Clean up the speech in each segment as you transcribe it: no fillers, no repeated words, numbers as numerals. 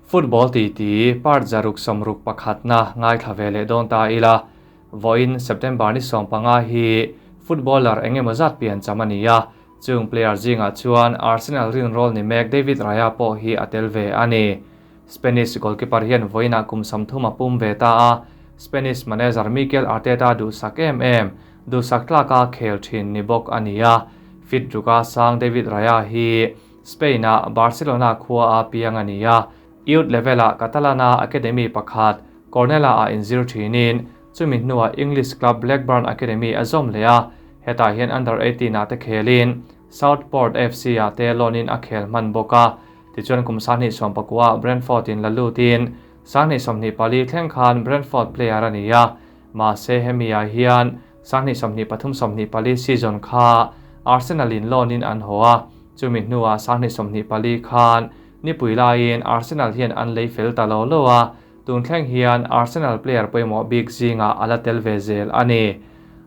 Football titi part 161na ngaithla ve leh dawn ta ila. Vawiin September ni 15 hi footballer eng emaw zat pian cham a ni a, chung player zingah chuan Arsenal rinrawl ni mek David Raya pawh hi a tel ve a ni. Spanish goalkeeper hian vawiinah kum 30 a pum ve ta a, Spanish manager Mikel Arteta duhsak em em, duhsak tlaka khel thin ni bawk a ni a. Fit ruka sang David Raya hi Spain-a Barcelona khua a piang a ni a, youth level-ah Catalan-a academy pakhat Cornellà-ah inzir thinin chumi hnuah English club Blackburn Academy a zawm leh a, hetah hian under 18-ah te khelin Southport FC-ah te loan-in a khel hman bawk a. Tichuan kum 2019-ah Brentford-in la lutin 2024 thleng khan Brentford player a ni a, mahse hemi-ah hian 2023-24 season kha Arsenal-in loan-in an haw a, chumi hnuah 2024 khan nipui laiin Arsenal hian an lei fel ta lo lo a, tun thleng hian Arsenal player pawimawh bik zingah a la tel ve zel a ni.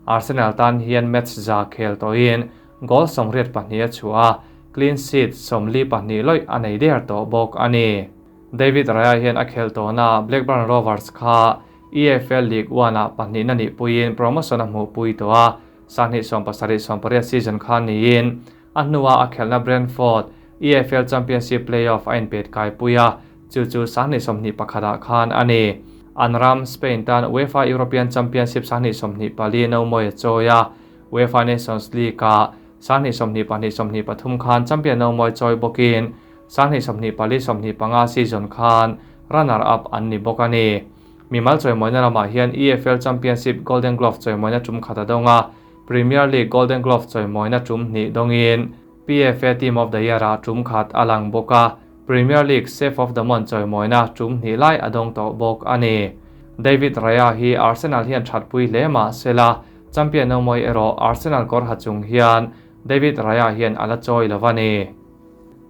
Arsenal tan hian match za khel tawhin goal 82 a chhuah a, clean sheet 42 lawih a nei der tawh bawk a ni. David Raya hian a khel tawhna Blackburn Rovers kha EFL League One-ah pahnihna nih puiin promotion a hmuh pui tawh a, 2017-18 season khan niin a hnuah a khelhna Brentford EFL Championship playoff a inpet kai pui a, chu chu 2021-ah khan a ni. An ram Spain tan UEFA European Championship 2024 no mawi a chawi a, UEFA Nations League-ah 2022-23 khan champion no mawi chawi bawkin 2024-25 season khan runner-up an ni bawk a ni. Mimal chawimawina lamah hian EFL Championship Golden Glove chawimawina tum khat a dawng a, Premier League Golden Glove chawimawina tum hnih dawngin PFA Team of the Year-ah tum khat a lang bawk a, Premier League Save of the Month chawimawina tum hnih lai a dawng tawh bawk a ni. David Raya hi Arsenal hian thatpui hle mah sela, champion no mawi erawh Arsenal kawr ha chung hian David Raya hian a la chawi lo a ni.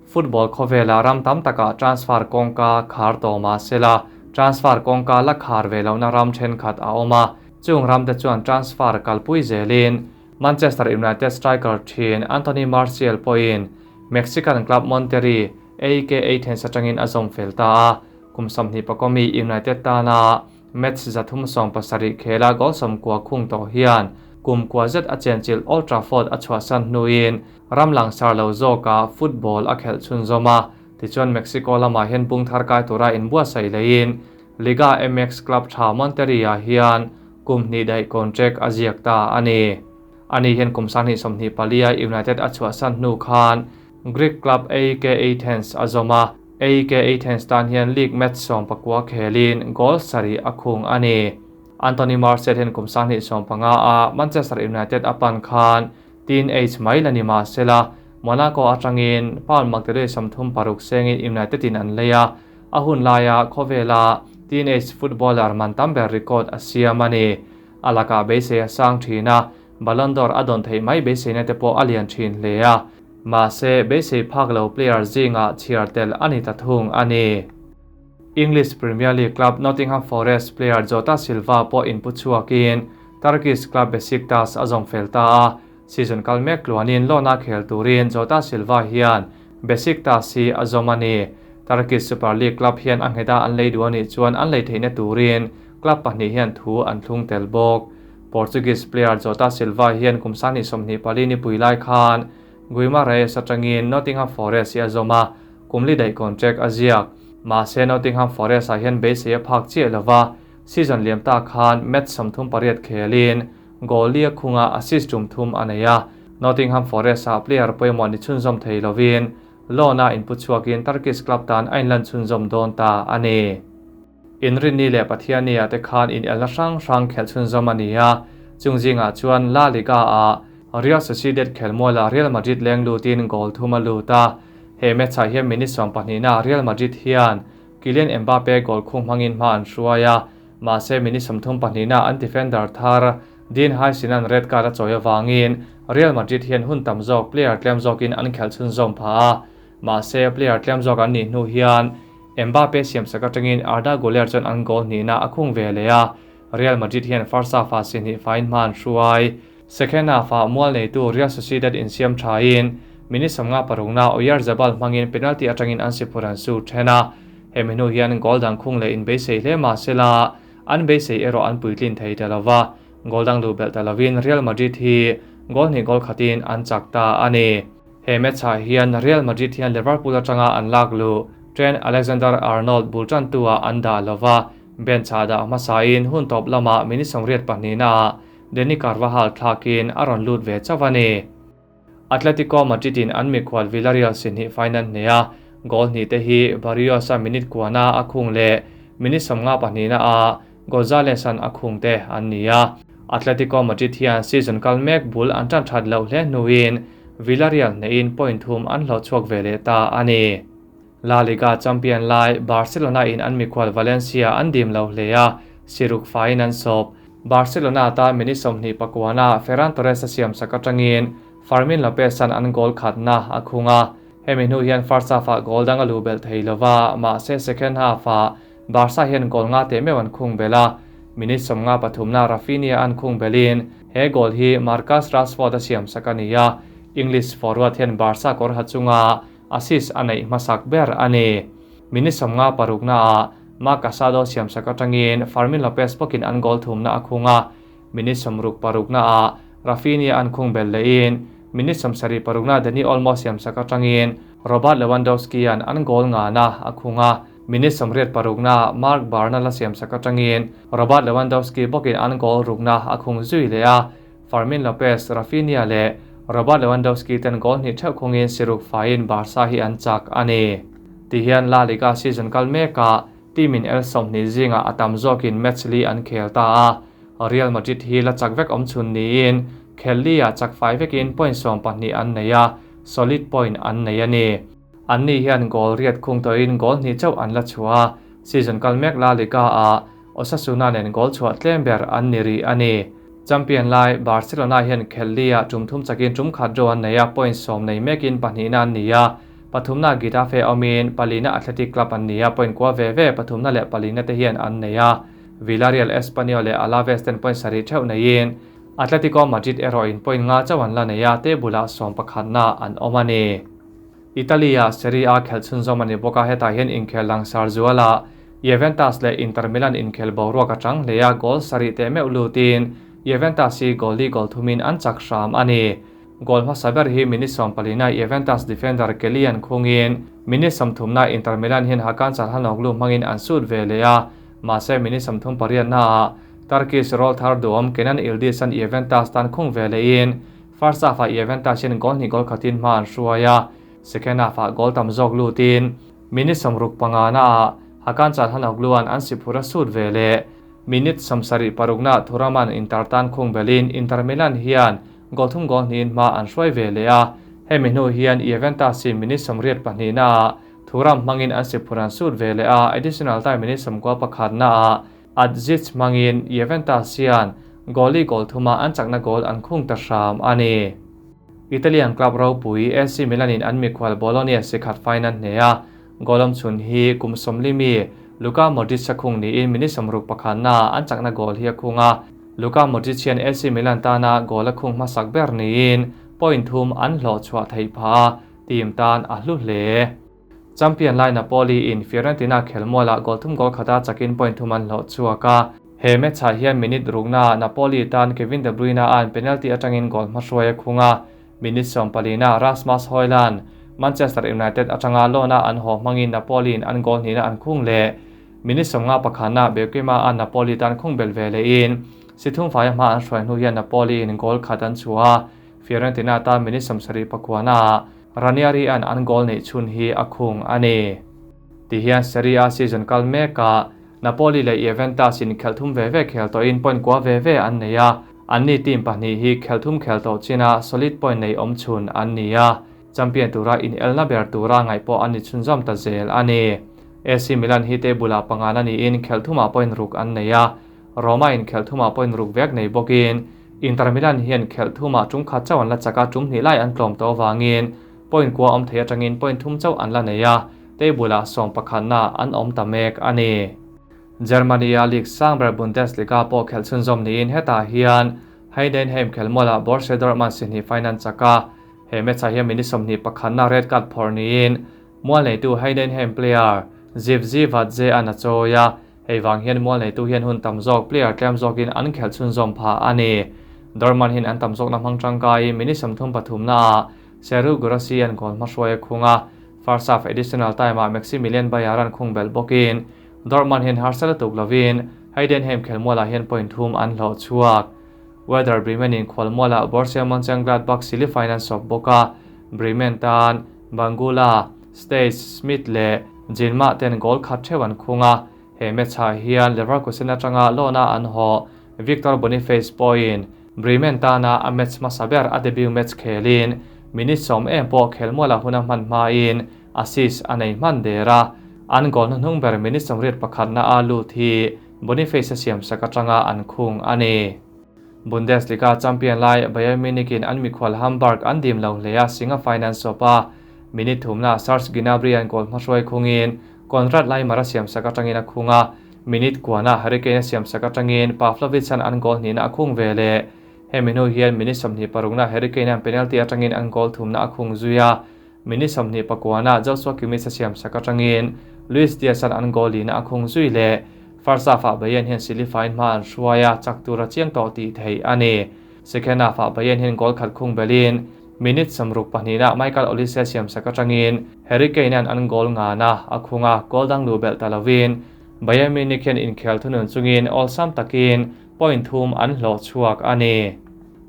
Football khawvela ram tam takah transfer kawngka khar tawh mah sela, transfer kawngka la khar ve lohna ram thenkhat a awm a, chung ram te chuan transfer kalpui zelin Manchester United striker thin Anthony Martial pawhin Mexican club Monterrey AEK Athens atangin a zawm fel ta a, kum 21 mi United tana match 370 khela goal 90 khung tawh hian kum kua zet a chenchilh Old Trafford a chhuahsan hnuin ram langsar lo zawka football a khelh chhun zawm a, tichuan Mexico lamah hian bung thar kai tura inbuatsaih leiin Liga MX club tha Monterrey-ah hian kum hnih daih contract a ziak ta a ni. Ani hian kum 2024-a United a chhuahsan hnu khan Greek club AEK Athens a zawm a, AEK Athens tan hian league match 19 khelin goal 7 a khung a ni. Anthony Martial hian kum 2025-a Manchester United a pan khan teenage mai la ni mah sela, Monaco atangin pound makdalui 36 sengin United in an lei a, a hun laia khawvela teenage footballer man tam ber record a siam a ni. A lakah beisei a sang thin a, Ballon d'Or a dawn theih mai beiseina te pawh a lian thin hle a, mahse beisei phak lo player zingah chhiar tel a ni ta thung a ni. English Premier League club Nottingham Forest player Jota Silva pawh inpu chhuakin Turkish club Besiktas a zawm fel ta a, season kal mek tluanin loan-a khel turin Jota Silva hian Besiktas hi a zawm a ni. Turkish Super League club hian a ngheta an lei duh a nih chuan an lei theihna turin club pahnih hian thu an thlung tel bawk. Portuguese player Jota Silva hian kum 2024 ni pui lai khan Guimaraes atangin Nottingham Forest hi a zawm a, kum li daih contract a ziak. Mahse Nottingham Forest ah hian beisei a phak chiah lova, season liam ta khan match 38 khelin goal li a khunga assist tum thum a nei a. Nottingham Forest ah player pawimawh ni chhunzawm thei lovin loan-a inpu chhuakin Turkish club tan a inlan chhunzawm dawn ta a ni. Inrinni leh Pathianni ah te khan in elna hrang hrang khelh chhunzawm a ni a, chung zingah chuan La Liga ah Real Sociedad khelmuala Real Madrid leng lutin goal thum a lut a, he match ah hian minute 12 na Real Madrid hian Kylian Mbappe goal khung hmangin hma an hruai a, mahse minute 32 na an defender thar Dean Huijsen red card a chawi awangin Real Madrid hian hun tam zawk player tlem zawkin an khelh chhunzawm pha a, mahse player tlem zawk an nih hnu hian Mbappe siam sak atangin Arda Güler chuan an goal hnihna a khung ve leh a, Real Madrid hian first half ah si hnih fain hma an hruai. Second half ah mual neitu Real Sociedad insiam thain minute 56 na Oyarzabal hmangin penalty atangin an si phur an su then a. Hemi hnu hian goal dang khung leh inbeisei hle mah sela an beisei erawh an puitlin thei ta lova, goal dang luh belh ta lovin Real Madrid hi goal hnih goal khatin an chak ta a ni. He match ah hian Real Madrid hian Liverpool atanga an lak luh Trent Alexander-Arnold bul tantu ah an dah lova, bench ah dah hmasain hun tawp lamah minute 82 ah Dani Carvajal thlakin a rawn lut ve chauh a ni. Atletico Madrid in an mikhual Villarreal si hnih final hneha goal hnih te hi Barrios-a minute kuana a khung leh minute 52 ah Gonzalez-a'n a khung te an ni a. Atletico Madrid hian season kal mek bul an tan that loh hle hnuin Villarreal hnehin point thum an hlawh chhuak ve leh ta a ni. La Liga champion lai Barcelona in an mikhual Valencia an dim lo hle a, siruk faiin an sawp. Barcelona tan minute 29 ah Ferran Torres a siam sak atangin Fermin Lopez-a'n an goal khatna a khung a. Hemi hnu hian first half-ah goal dang a luh belh thei lova, mahse second half-ah Barca hian goal nga teh meuh an khung belh a, minute 53 na Raphinha an khung belhin he goal hi Marcus Rashford a siam sak a ni a, English forward hian Barca kawr ha chunga assist a neih hmasak ber a ni. Minute 56 naah Marc Casado siam sak atangin Fermin Lopez bawkin an goal thumna a khung a, minute 66 naah Raphinha an khung belh lehin minute 76 na Dani Olmo siam sak atangin Robert Lewandowski an an goal ngana a khung a, minute 86 na Marc Bernal a siam sak atangin Robert Lewandowski bawkin an goal rukna a khung zui leh a, Fermin Lopez, Raphinha leh Robert Lewandowski ten goal hnih theuh khungin siruk faiin Barca hi an chak a ni. Tihian La Liga season kal mekah team in el 20 zingah a tam zawkin match li an khel ta a, Real Madrid hi la chak vek awm chhun niin khel li ah chak fai vekin point 12 an nei a, solid point an nei a ni. An ni hian goal riat khung tawhin goal hnih chauh an la chhuah a, season kal mek La Liga ah Osasuna nen goal chhuah tlem ber an ni rih a ni. Champion lai Barcelona hian khel li ah tum thum chakin tum khat draw an nei a, point 10 nei mekin pahnihna an ni a, pathumna Getafe awmin palina Athletic Club an ni a, point kua ve ve pathumna leh palina te hian an nei a. Villarreal, Espanyol leh Alaves ten point sarih theuh neiin Atletico Madrid erawhin point nga chauh an la nei a, table ah 11 na an awm a ni. Italy ah Serie A khel chhunzawm a ni bawk a, hetah hian inkhel langsar zuala Juventus leh Inter Milan inkhel boruak atang hle a, goal sarih teh meuh lutin Juventus hi goal li goal thumin an chak hram a ni. Goal hmasa ber hi minute 14 na Juventus defender Kelly an khungin minute 30 na Inter Milan hian Hakan Calhanoglu hmangin an sut ve leh a, mahse minute 38 na Turkish roll thar duam Kenan Yildiz an Juventus tan khung ve lehin first half ah Juventus hian goal hnih goal khatin hma an hruai a, second half ah goal tam zawk lutin minute 65 na Hakan Calhanoglu an an siphura sut ve leh minute 76 na Thuram an Inter tan khung belin Inter Milan hian goal thum goal hnihin hma an hruai ve leh a, hemi hnu hian Juventus in minute 82 na Thuram hmangin an siphuran sut ve leh a, additional time minute 91 na Adzic hmangin Juventus hian goal li goal thuma an chakna goal an khung ta hram a ni. Italian club ropui AC Milan in an mikhual Bologna sikhat final hne a, goal awm chhun hi kum 40 mi Luka Modric a khung niin minute 61 na an chakna goal hi a khung a. Luka Modric hian AC Milan tana goal a khung hmasak ber niin point thum an hlawh chhuah theih phah a, team tan a hlu hle. Champion lai Napoli in Fiorentina khelmuala goal thum goal khata chakin point thum an hlawh chhuak a. He match ah hian minute rukna Napoli tan Kevin De Bruyne an penalty atangin goal hmahruai a khung a. Minute 14 na Rasmus Højlund Manchester United atanga loan a an haw hmangin Napoli in an goal hnihna an khung leh. Minute 51 na Beukema an Napoli tan khung bel ve lehin si thum fai hma an hruai hnu hian Napoli in goal khat an chhuah. Fiorentina tan minute 79 na Ranieri an an goal nei chhun hi a khung a ni. Ti hian Serie A season kal meka Napoli leh Juventus in khel thum ve ve khel tawhin point kua ve ve an nei a, an ni team pahnih hi khel thum khel tawh china solid point nei awm chhun an ni a, champion tura in elna ber tura ngaih pawh an ni chhunzawm ta zel a ni. AC Milan hi table ah pangana niin khel thumah point ruk an nei a, Roma in khel thumah point ruk vek nei bawkin Inter Milan hian khel thumah tum khat chauh an la chak a, tum hnih lai an tlawm tawh awangin point kua awm thei atangin point thum chauh an la nei a, table ah 11 na an awm ta mek a ni. Germany a League sangber Bundesliga pawh khel chhunzawm niin hetah hian Heidenheim khelmualah Borussia Dortmund si hnih final chak a, he match ah hian minute 21 na red card phawrh niin mual neitu Heidenheim player Zivzivadze an a chawi a, hei vang hian mual neitu hian hun tam zawk player tlem zawkin an khelh chhunzawm phah a ni. Dortmund hian an tam zawkna hmang tangkaiin minute 33 naah Serhou Guirassy an goal hmahruai a khung a, first half additional time-ah Maximilian Beier an khung belh bawkin Dortmund hian harsa lutuk lovin Heidenheim khelmualah hian point thum an hlawh chhuak. Werder Bremen in khualmualah Borussia Mönchengladbach silifain an sawp bawk a, Bremen tan Bangula, Stage, Smith leh Jinma ten goal khat theuh an khung a, he match-ah hian Leverkusen atanga loan-a an haw Victor Boniface pawhin Bremen tana a match hmasa ber a debut match khelin minute 10 em pawh khelmualah hun a hman hmain assist a nei hman der a, an goal hnuhnung ber minute 81 na a lut hi Boniface a siamsak atanga an khung a ni. Bundesliga champion lai Bayern Munich in an mikhual Hamburg an dim lo hle a singa finance sawp a, minute thumna Serge Gnabry an goal hmahruai khungin Konrad Laimer a siamsak atangin a khung a, minute kuana Harry Kane a siamsak atangin Pavlovic an an goal hnihna a khung ve leh. Hemi hnu hian minute 26 na Harry Kane an penalty atangin an goal thumna a khung zui a, minute 29 na Joshua Kimmich a siamsak atangin Luis Diaz an an goal lina a khung zui leh. First half-ah Bayern hian silifain hma an hruai a, chak tur a chiang tawh tih theih a ni. Second half-ah Bayern hian goal khat khung belin minute 62 na Michael Olise siamsak atangin Harry Kane an an goal ngana a khung a, goal dang lu belh ta lovin Bayern Munich hian inkhel thunun chungin awlsam takin point thum an hlawh chhuak a ni.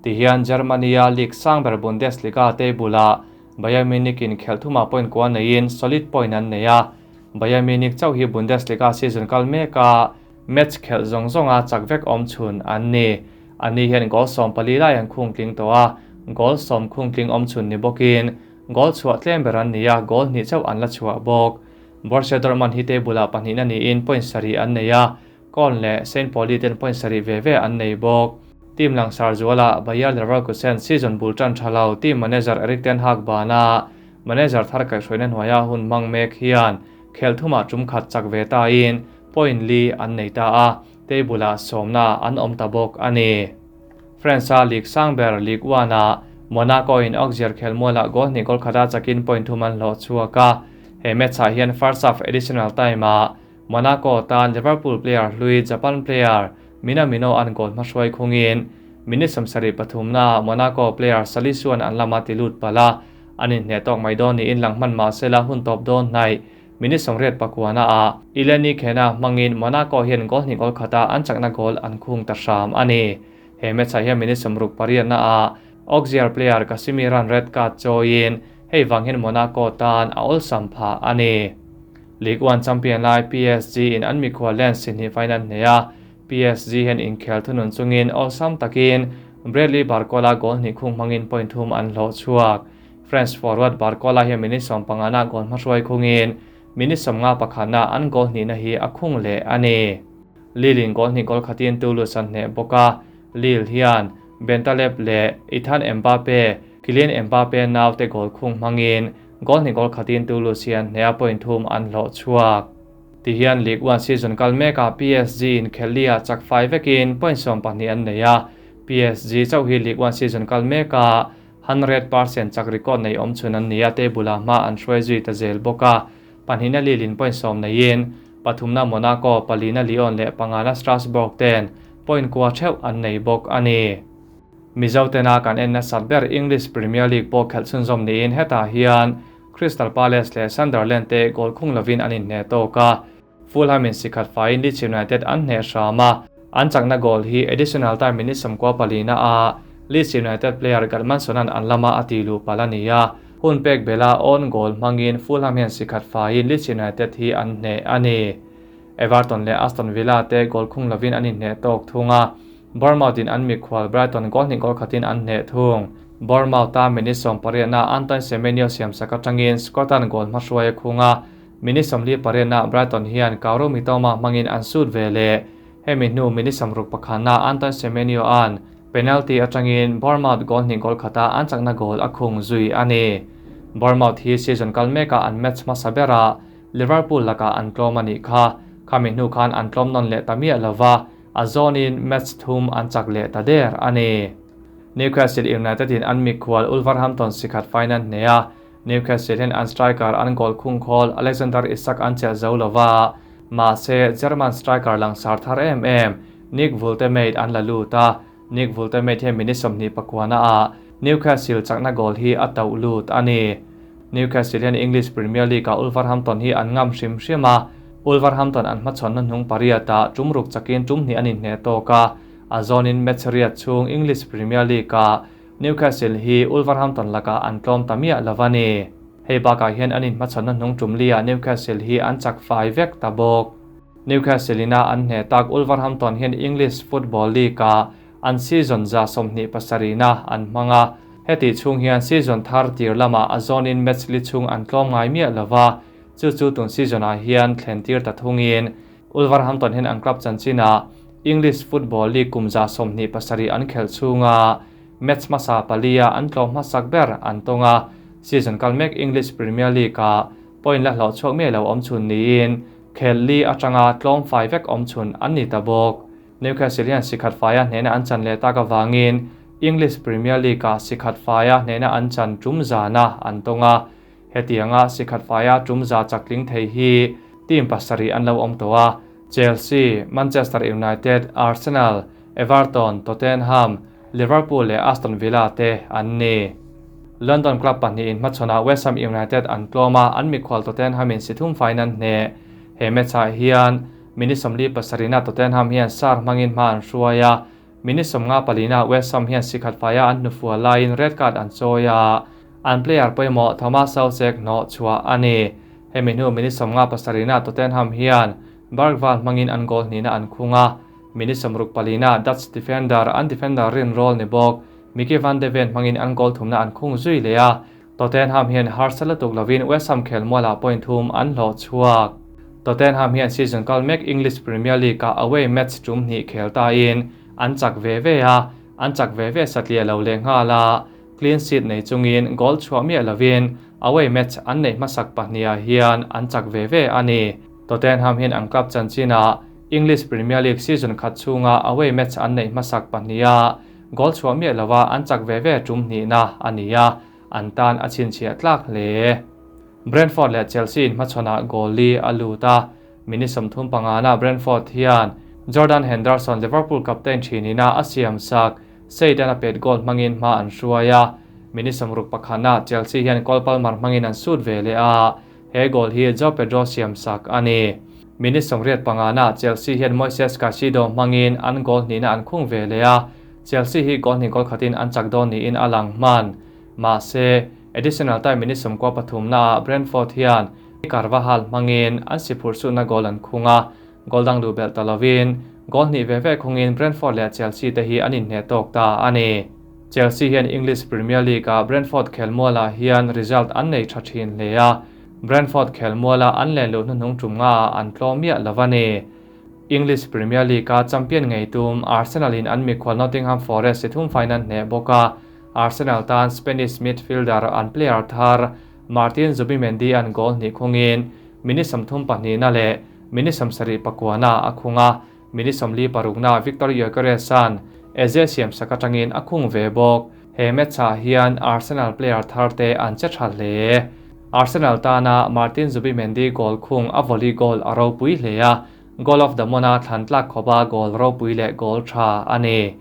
Tihian Germany-a League sangber Bundesliga table-ah Bayern Munich in khel thuma point kua neiin solid point an nei a, Bayern Munich chauh hi Bundesliga season kal meka match khelh zawng zawnga chak vek awm chhun an ni. Ani hian goal 14 lai an khung tling tawh a, goal 10 khung tling awm chhun ni bawkin goal chhuah tlem ber an ni a, goal hnih chauh an la chhuah bawk. Borussia Dortmund hi table-ah pahnihna niin point sarih an nei a, Köln leh St. Pauli ten point sarih ve ve an nei bawk. Team langsar zuala Bayer Leverkusen season bul tan thalo team manager Erik ten Hag bana manager thar kaihhruaina hnuaia hun mang mek hian khel thuma tum khat chak ve ta in point li an nei ta a, table-ah sawmna an awm ta bawk a ni. France a League sangber Ligue 1 ah Monaco in Auxerre khelmualah goal hnih goal khata chakin point thum an hlawh chhuak a, he match-ah hian first half additional time-ah Monaco tan Liverpool player hlui Japan player Minamino an goal hmahruai khungin minute 73 na Monaco player Salisu an an lama ti lut pala an inhne tawk mai dawn niin lang hman mahsela hun tawp dawn hnai minute 89 na a Ileni Khena hmangin Monaco hian goal hnih goal khata an chakna goal an khung ta hram a ni. He match ah hian minute 68 na a Auxerre player Casemiro an red card chawiin hei wang hian Monaco tan a awlsam phah a ni. Ligue 1 champion lai PSG in an mikhual Lens sihnih final hne a, PSG hian inkhel thunun chungin awlsam takin Bradley Barcola goal hnih khung hmangin point thum an hlawh chhuak. French forward Barcola hian minute 15 na goal hmahruai khungin minute 51 na an goal hnihna hi a khung leh a ni. Lille in goal hnih goal khatin Toulouse an hneh bawk a, Lille hian Bentaleb leh Ethan Mbappe, Kylian Mbappe nau te goal khung hmangin goal hnih goal khatin Toulouse hian hneh a point thum an hlawh chhuak. Tihian Ligue 1 season kal meka PSG in khellia chak fai vekin point 12 an nei a, PSG chauh hi Ligue 1 season kal meka 100% chak record nei awm chhun an ni a, table-ah hma an hruai zui ta zel bawk a, pahnihna Lille in point 10 neiin pathumna Monaco, palina Lyon leh pangana Strasbourg ten point kua theuh an nei bawk a ni. Mizo tena kan en na sat ber English Premier League pawh khelh chhunzawm niin hetah hian Crystal Palace leh Sunderland te goal khung lovin an inhne tawk a, Fulham in sikhat faiin Leeds United an hneh hram a, an chakna goal hi additional time minute 94 na a Leeds United player Gudmundsson an an lama a ti lu pal a ni a, hun pek bela own goal hmangin Fulham hian sikhat faiin Leeds United hi an hneh a ni. Everton leh Aston Villa te goal khung lovin an inhne tawk thung a, Bournemouth in an mikhual Brighton goal hnih goal khatin an hneh thung. Bournemouth a minute 18 na Antoine Semenyo siamsak atangin Scotland goal hmahruai a khung a, minute 48 na Brighton hian Kaoru Mitoma hmangin an sut ve leh. Hemi hnu minute 61 na Antoine Semenyo an penalty atangin Bournemouth goal hnih goal khata an chakna goal a khung zui a ni. Bournemouth hi season kal meka an match hmasa bera Liverpool laka an tlawm a nih kha, khami hnu khan an tlawm nawn leh ta miah lova, a zawnin match thum an chak leh ta der a ni. Newcastle United in an mikhual Wolverhampton sikhat final hne a, Newcastle hian an striker an goal khung khawl Alexander Isak an chelh zo lo va, mahse German striker langsar thar em em Nick Woltemade an la lut a, Nick Woltemade hian minute 29 ah Newcastle chakna goal hi a tauh lut a ni. Newcastle hian English Premier League ah Wolverhampton hi an ngam hrim hrim a, Wolverhampton an hmachhawnna hnung pariat ah tum ruk chakin tum hnih an inhneh tawk a, a zawnin match riat chhung English Premier League ah Newcastle hi Wolverhampton lakah an tlawm ta miah lo a ni. Hei bakah hian an inhmachhawnna hnung tum liah Newcastle hi an chak fai vek ta bawk. Newcastle ina an hneh tak Wolverhampton hian English Football League-ah an season 27na an hmang a, hetih chhung hian season thar tir lamah a zawnin match li chhung an tlawm ngai miah lo va, chu chu tun season-ah hian thlen tir ta thungin Wolverhampton hian an club chanchinah English Football League kum 27 an khelh chhunga match hmasa palia an tlawm hmasak ber an tawng a, season kal mek English Premier League-ah point la hlawh chhuak miah lo awm chhun niin khel li atanga tlawm fai vek awm chhun an ni ta bawk. Newcastle hian sikhat faia hnehna an chan leh tak avangin English Premier League-ah sikhat faia hnehna an chan tum zana an tawng a, hetianga sikhat faia tum za chak tling thei hi team pasarih an lo awm tawh a, Chelsea, Manchester United, Arsenal, Everton, Tottenham, Liverpool leh Aston Villa te an ni. London club pahnihin hmachhawnah West Ham United an tlawm a, an mikhual Tottenham-in si thum faiin an hneh. He match-ah hian minute 47-ah Tottenham hian sar hmangin hma an hruai a, minute 54-ah West Ham hian si khat faia an hnufual laiin red card an chawi a, an player pawimawh Thomas Soucek hnawh chhuah a ni. Hemi hnu minute 57-ah Tottenham hian Bergvall hmangin an goal hnihna an khung a, minute 64-ah Dutch defender an defender rin rawl ni bawk Micky van de Ven hmangin an goal thumna an khung zui leh a, Tottenham hian harsa lutuk lovin West Ham khelmualah point thum an hlawh chhuak. Tottenham hian season kal mek English Premier League-ah away match tum hnih khel tain an chak ve ve a, an chak ve ve satliah lo leh nghal a, clean sheet nei chungin goal chhuah miah lovin away match an neih hmasak pahnihah hian an chak ve ve a ni. Tottenham hian an club chanchinah English Premier League season khat chhunga away match an neih hmasak pahniha goal chhuah miah lova an chak ve ve tum hnihna a ni a, an tan a chhinchhiah tlak hle. Brentford leh Chelsea in hmachhawnah goal li a lut a, minute 35-na Brentford hian Jordan Henderson Liverpool captain thinina a siam sak Seidan a pet goal hmangin hma an hruai a, minute 61-na Chelsea hian Cole Palmer hmangin an sut ve leh a, he goal hi Joao Pedro siam sak a ni. Minute 85-na Chelsea hian Moises Caicedo hmangin an goal hnihna an khung ve leh a, Chelsea hi goal hnih goal khatin an chak dawn niin a lang hman. Mahse, additional time minute 93-na Brentford hian Carvajal hmangin an si phur suhna goal an khung a, goal dang duh belh ta lovin goal hnih ve ve khungin Brentford leh Chelsea te hi an inhneh tawk ta a ni. Chelsea hian English Premier League-ah Brentford khelmualah hian result an nei tha thin hle a, Brentford khelmuala an len luh hnuhnung tum ngaah an tlawm miah lo a ni. English Premier League-a champion ngei tum Arsenal-in an mikhual Nottingham Forest si thum fain an hneh bawk a, Arsenal tan Spanish midfielder an player thar Martin Zubimendi an goal hnih khungin minute 32-na leh minute 79-na a khung a, minute 46-na Victor Gyökeres-an Eze siam sak atangin a khung ve bawk. He match-ah hian Arsenal player thar te an che tha hle. Arsenal tana Martin Zubimendi goal khung a volley goal a ropui hle a, goal of the month-a thlan tlak khawpa goal ropui leh goal tha a ni.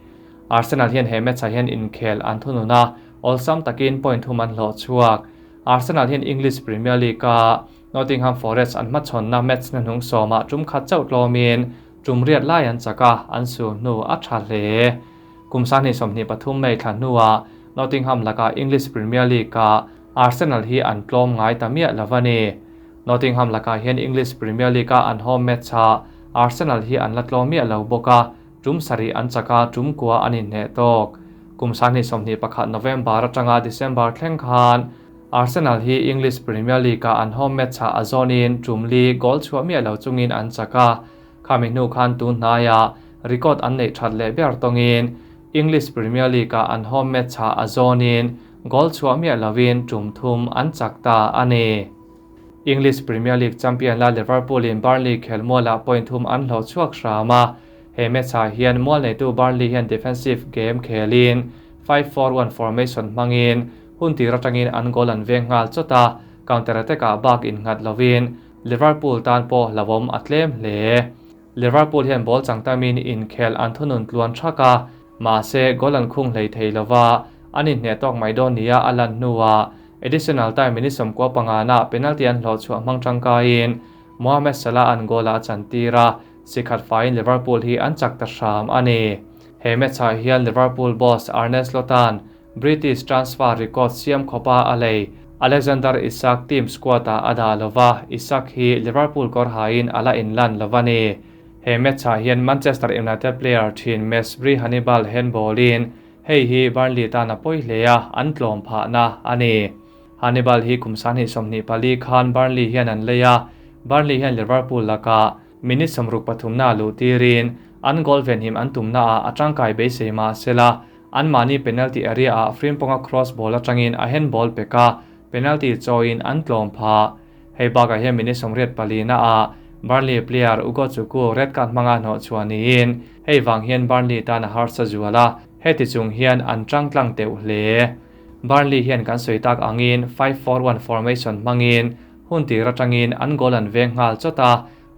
Arsenal hian he match-ah hian inkhel an thunun a, awlsam takin point thum an hlawh chhuak. Arsenal hian English Premier League-a Nottingham Forest an hmachhawnna match na hnung sawmah tum khat chauh tlawmin tum riat lai an chak a, an su hnu a tha hle. Kum 2023 May thla hnuah Nottingham lakah English Premier League-a Arsenal hi an tlawm ngai ta miah lo a ni. Nottingham lakah hian English Premier League-a an home match-ah Arsenal hi an la tlawm miah lo bawk a, tum sarih an chak a, tum kua an inhneh tawk. Kum 2021 November atanga December thleng khan Arsenal hi English Premier League-a an home match-ah a zawnin tum li goal chhuah miah lo chungin an chak a, khami hnu khan tun hnaiah record an neih that leh ber tawngin English Premier League-a an home match-ah a zawnin goal chhuah miah lovin tum thum an chak ta a ni. English Premier League champion la Liverpool-in Burnley khelmualah point thum an hlawh chhuak hram a, he match-ah hian mual neitu Burnley hian defensive game khelin 5-4-1 formation hmangin Hun tir atangin an goal an veng nghal chawt a, counter attack ah bak innghat lovin Liverpool tan pawh hlauhawm a tlem hle. Liverpool hian ball chang tamin inkhel an thunun tluan thak a, mahse goal an khung hlei thei lova, an inhneh tawk mai dawn nia a lan hnuah additional time minute 15 nah penalty an hlawh chhuah hmang tangkaiin Mohamed Salah an goal ah a chantir a, sikhat faiin Liverpool hi an chak ta hram a ni. He match ah hian Liverpool boss Arne Slot-a'n British transfer record siam khawpa a lei Alexander Isak team squad-ah a dah lo va, Isak hi Liverpool kawr hain a la inlan lo a ni. He match-ah hian Manchester United player thin Mesbri Hannibal handball-in hei hi Burnley tan a pawi hle a, an tlawm phahna a ni. Hannibal hi kum 2024 khan Burnley hian an lei a, Burnley hian Liverpool lakah minute 63 na luh tirin an goal venhim an tumnaah a tangkai beisei mah sela, Anmahni penalty area ah Frimpong-a cross ball atangin a handball pek a, penalty chawiin an tlawm phah. Hei bakah hian minute 84 na ah Burnley player Ugo Chukwu red card hmanga hnawh chhuah niin hei vang hian Burnley tan a harsa zual a, heti chung hian an tang tlang teuh hle. Burnley hian kan sawi tak angin 5-4-1 formation hmangin hun tir atangin an goal an veng nghal chawt a,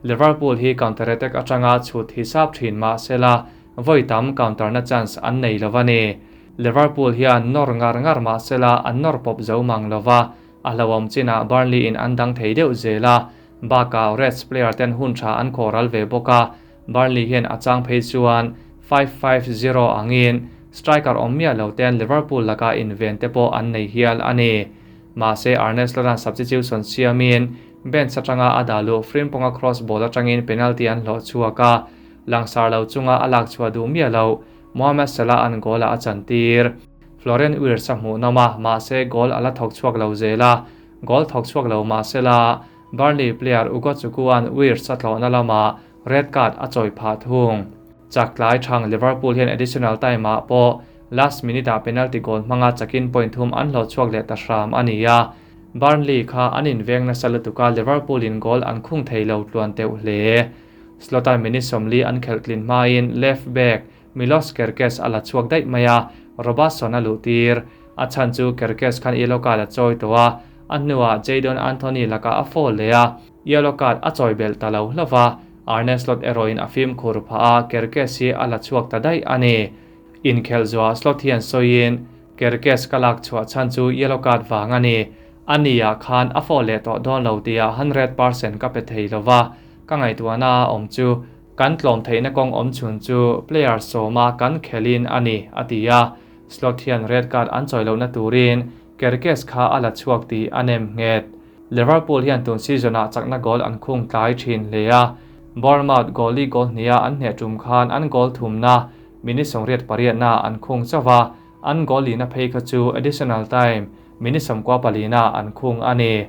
Liverpool hi counter attack atanga chhut hisap thin mah sela Vawi tam counter na chance an nei lo a ni. Liverpool hian nawr ngar ngar mah sela an nawr pawp zo mang lo va, a hlauhawm chinah Burnley in an dang thei deuh zel a, bakah Reds player ten hun tha an khawh ral ve bawk a, Burnley hian a chang phei chuan 5-5-0 angin striker awm miah lo ten Liverpool laka inven te pawh an nei hial a ni. Mahse Arne Slot-a'n substitution siamin bench atanga a dah luh Frimpong-a cross ball atangin penalty an hlawh chhuak a, Langsar lo chunga a lak chhuah duh miah lo, Mohamed Salah an goal ah a chantir. Florian Wirtz a hmuh nawm a, mahse goal a la thawk chhuak lo zel a, goal thawk chhuak lo mahsela Burnley player Ugo Chukwu-a'n Wirtz a tlawhna lamah red card a chawi phah thung. Chak tlai thang Liverpool hian additional time ah pawh last minute ah penalty goal hmanga chakin point thum an hlawh chhuak leh ta hram a ni a, Burnley kha an inveng nasa lutuk a, Liverpool in goal an khung thei lo tluan teuh hle. Slot-a minute 40 an khelh tlin hmain left back Milos Kerkez a la chhuak daih mai a, Robertson a luh tir. A chhan chu Kerkez khan yellow card a chawi tawh a, a hnuah Jadon Anthony lakah a foul leh a, yellow card a chawi belh ta lo hlauh a, Arne Slot erawhin a fimkhur phah a, Kerkez hi a la chhuak ta daih a ni. Inkhelh zuah Slot hian sawiin, Kerkez ka lak chhuah chhan chu yellow card vang a ni. A ni-ah khan a foul leh tawh dawn lo tihah 100% ka pe thei lo va, Ka ngaihtuahna a awm chu kan tlawm theihna kawng awm chhun chu player sawma kan khelin a ni, a ti a. Slot hian red card an chawi lohna turin Kerkez kha a la chhuak tih a nem nghet. Liverpool hian tun season-ah chakna goal an khung tlai thin hle a, Bournemouth goalie goal hniha an hneh tum khan an goal thumna minute 88 na an khung chauh a, an goal lihna phei kha chu additional time minute 94 na an khung a ni.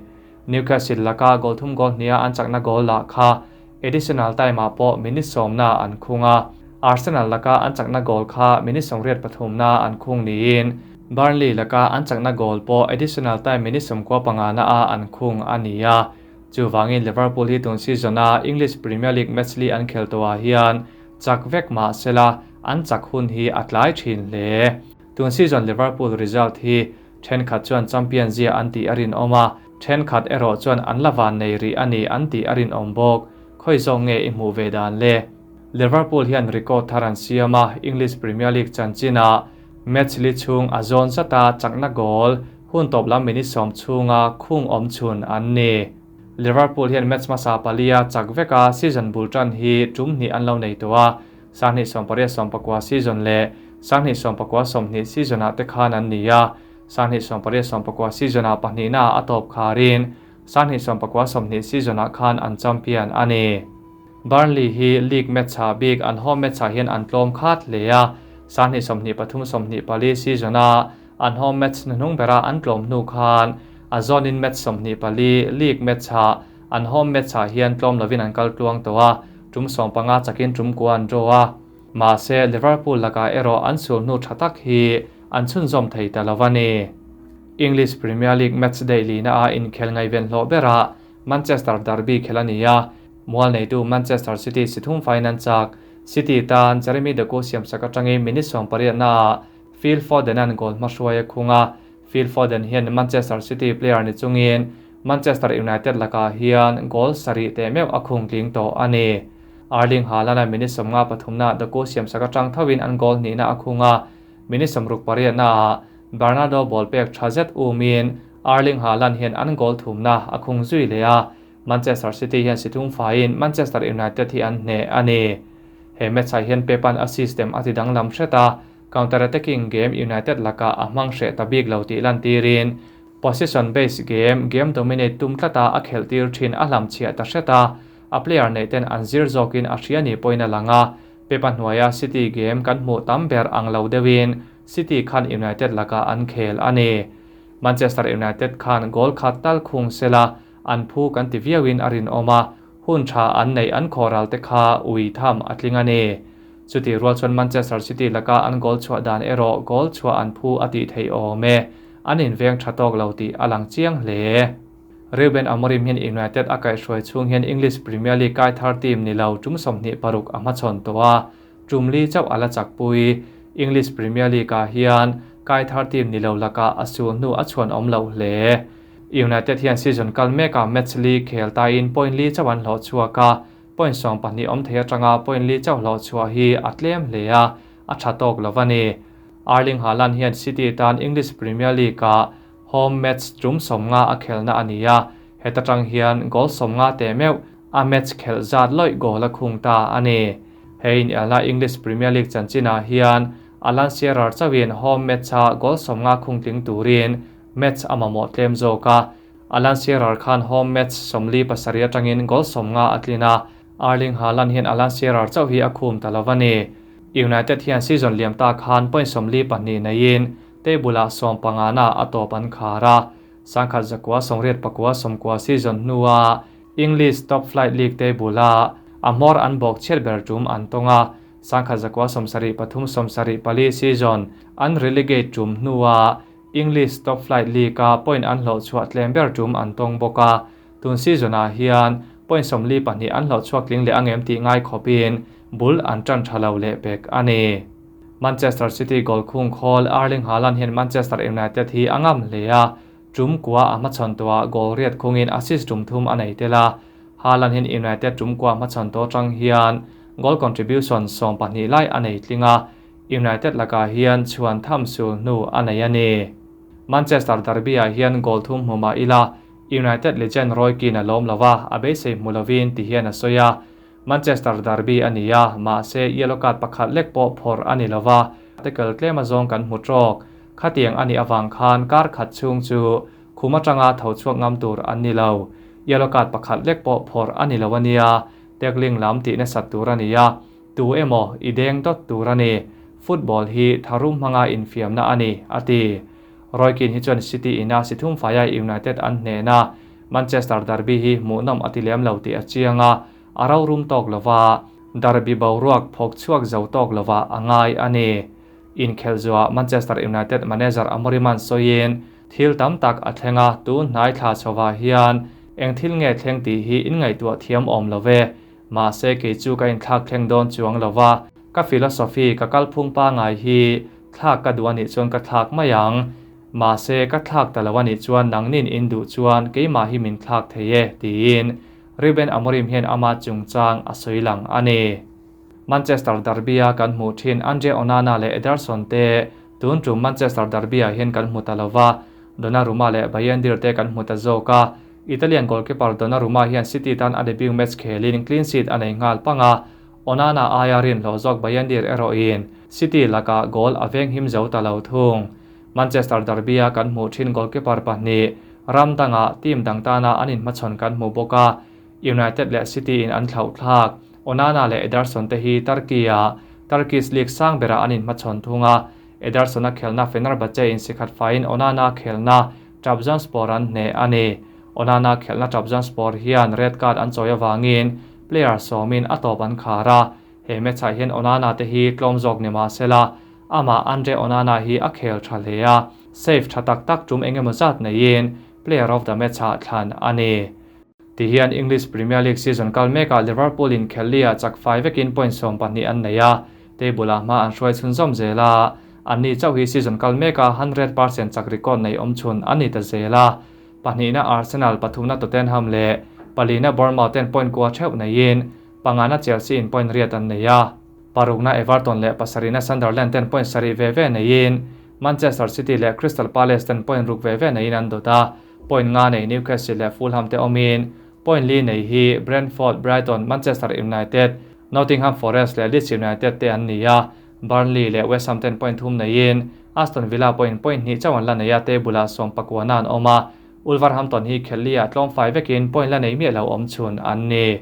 Newcastle laka goal thum goal hniha an chakna goal lah kha additional time ah pawh minute 10 na an khung a, Arsenal laka an chakna goal kha minute 83 na an khung niin Burnley laka an chakna goal pawh additional time minute 95 na a an khung a ni a. Chuvangin Liverpool hi tun season a English Premier League match li an khel tawhah hian chak vek mah sela an chak hun hi a tlai thin hle. Tun season Liverpool result hi thenkhat chuan champion zia an tih a rinawm a, thenkhat erawh chuan an la van nei rih a ni an tih a rinawm bawk. Khawi zawk nge i hmuh ve dan le? Liverpool hian record thar an siam a, English Premier League chanchinah match li chhung a zawn zata chakna goal hun tawp lam minute 10 chhunga khung awm chhun an ni. Liverpool hian match hmasa palia chak veka season bul tan hi tum hnih an lo nei tawh a, 2018-19 season leh 2019-20 season ah te khan an ni a, 2018-19 season ah pahnihna a tawp kharin 2019-20 season ah khan an champion a ni. Burnley hi league match ah bik an home match ah hian an tlawm khat hle a, 2023-24 season a an home match hnuhnung bera an tlawm hnu khan a zawnin match 24 league match ah an home match ah hian tlawm lovin an kal tluang tawh a, tum 15 chakin tum kua an draw a. Mahse Liverpool lakah erawh an sul hnu tha tak hi an chhunzawm thei ta lo a ni. English Premier League match day lina a inkhel ngaihven hlawh berah Manchester derby khel a ni a, mual neitu Manchester City si thum fain an chak. City tan Jeremy Doku siamsak atangin minute 18 naah Phil Foden an goal hmahruai a khung a. Phil Foden hian Manchester City player ni chungin Manchester United lakah hian goal sarih teh meuh a khung tling tawh a ni. Erling Haaland-a minute 53 naah Doku siamsak atang thovin an goal hnihna a khung a, minute 68 naah Bernardo ball pek tha zet umin Erling Haaland hian an goal thumna a khung zui leh a, Manchester City hian si thum faiin Manchester United hi an hneh a ni. He match ah hian Pep-a'n a system a ti danglam hret a, counter attacking game United lakah a hmang hreh ta bik lo tih lantirin possession based game, game dominate tum tlata a khelh tir thin a hlam chhiah ta hret a, a player neih ten an zir zawkin a hria ni pawhin a lang a, Pep-a hnuaia City game kan hmuh tam ber ang lo deuhin City khan United lakah an khel a ni. Manchester United khan goal khat tal khung sela an phu kan ti viauin a rinawm a, hun tha an neih an khawral te kha ui tham a tling a ni. Chutih rual chuan Manchester City laka an goal chhuah dan erawh goal chhuah an phu a tih theih awm e, an inveng tha tawk lo tih a lang chiang hle. Ruben Amorim hian United a kaihhruai chhung hian English Premier League kai thar team ni lo tum 26 a hmachhawn tawh a, tum li chauh a la chakpui. English Premier League ah hian kai thar team ni lo lakah a sul hnu a chhuan awm loh hle. United hian season kal mekah match li khel tain point li chauh an hlawh chhuak a, point 12 awm thei atanga point li chauh hlawh chhuah hi a tlem hle a, a tha tawk lo a ni. Erling Haaland hian City tan English Premier League ah home match tum 50 a khelna a ni a, heta tang hian goal 50 te meuh a match khelh zat lawih goal a khung ta a ni. Hei in elna English Premier League chanchinah hian Alan Shearer chauhin home match a goal 50 khung tling turin match a mamawh tlem zawk a, Alan Shearer khan home match 47 atangin goal 50 a tlin a, Erling Haaland hian Alan Shearer chauh hi a khum ta lo a ni. United hian season liam ta khan point 42 neiin table ah 15 na a tawp an khar a, 1989 season hnuah English Top Flight League table a a hmawr an bawk chhiat ber tum an tawng a, 1973-74 season an relegate tum hnuah English Top Flight League a point an hlawh chhuah tlem ber tum an tawng bawk a, tun season ah hian point 42 an hlawh chhuak tling leh angem tih ngai khawpin bul an tan tha lo leh pek a ni. Manchester City goal khung khawl Erling Haaland hian Manchester United hi a ngam hle a, tum kua a hmachhawn tawhah goal riat khungin assist tum thum a nei tel a, Haaland hian United tum kua hmachhawn tawh atang hian goal contribution 12 lai a nei tling a, United lakah hian chhuan tham sul hnu a nei a ni. Manchester derby ah hian goal thum hmu mah ila United legend Roy Keane a lawm lova, a beisei hmu lovin ti hian a sawi a. Manchester derby a ni a, mahse yellow card pakhat lek pawh phawrh a ni lova, tackle tlem a zawng kan hmu tawk. Khatiang a nih avang khan kar khat chhung chu khum atanga tho chhuak ngam tur an ni lo. Yellow card pakhat lek pawh phawrh a ni lo a nia, tackling lam tih nasat tur a ni a, tu emaw i deng dawt tur a ni. Football hi tharum hmanga infiamna a ni, a ti. Roy Keane hi chuan City ina si thum faia United an hnehna Manchester derby hi hmuhnawm a ti lem lo tih a chiang a, a rorum tawk lova, derby boruak phawk chhuak zo tawk lova a ngai a ni. Inkhelh zuah Manchester United manager Amorim an sawiin thil tam tak a thleng a, tun hnai thla chhovah hian eng thil nge thleng tih hi inngaihtuah thiam awm lo ve. Mahse kei chu ka inthlak thleng dawn chuang lova, ka philosophy ka kalphung pangai hi thlak ka duh anih chuan ka thlak mai ang. Mahse ka thlak ta lo anih chuan nangnin in duh chuan keimah hi min thlak thei e, tiin Ruben Amorim hian ama chungchang a sawi lang a ni. Manchester derby a kan hmuh thin Andre Onana leh Ederson te tun tum Manchester derby ah hian kan hmu ta lova, Donnarumma leh Bayindir te kan hmu ta zawk a. Italian goalkeeper Donnarumma hian City tan a debut match khelin clean sheet a nei nghal pang a, Onana aia rin hlawh zawk Bayindir erawhin City lakah goal a veng him zo ta lo thung. Manchester derby a kan hmuh thin goalkeeper pahnih ram dangah team dang tana an inhmachhawn kan hmu bawk a, United leh City in an thlauh thlak. Onana leh Ederson te hi Turkey ah Turkish League sang berah an inhmachhawn thung a, Ederson a khelna Fenerbahce in sikhat faiin Onana khelna Trabzonspor an hneh a ni. Onana khelna Trabzonspor hian red card an chawi avangin player sawmin a tawp an khar a, he match ah hian Onana te hi tlawm zawk ni mahsela amah Andre Onana hi a khel tha hle a, save tha tak tak tum engemaw zat neiin player of the match ah thlan a ni. Ti hian English Premier League season kal mekah Liverpool in khelh li ah chak fai vekin point 12 an nei a, table ah hma an hruai chhunzawm zel a. Anni chauh hi season kal meka 100% chak record nei awmchhun a ni ta zel a. Pahnihna Arsenal, pathumna Tottenham leh palina Bournemouth ten point kua theuh neiin pangana Chelsea in point riat an nei a. Parukna Everton leh pasarihna Sunderland ten point sarih ve ve neiin Manchester City leh Crystal Palace ten point ruk ve ve neiin an dawt a. Point nga nei Newcastle leh Fulham te awmin point li nei hi Brentford, Brighton, Manchester United, Nottingham Forest leh Leeds United te an ni a. Burnley leh West Ham ten point thum neiin Aston Villa pawhin point hnih chauh an la nei a, table ah sawmpakuana an awm a, Wolverhampton hi khelh ah tlawm fai vekin point la nei miah lo awm chhun an ni.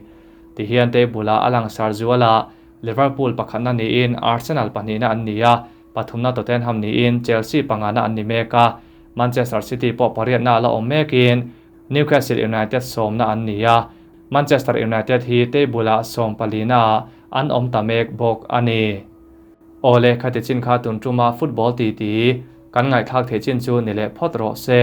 Tihian table ah a langsar zual a, Liverpool pakhatna niin Arsenal pahnihna an ni a, pathumna Tottenham niin Chelsea pangana an ni mek a, Manchester City pawh pariatna a la awm mekin Newcastle United sawmna an ni a, Manchester United hi table ah sawmpalina ah an awm ta mek bawk a ni. Awle, khati chin kha tun tuma football titi kan ngaihthlak theih chin chu ni leh phawt rawh se.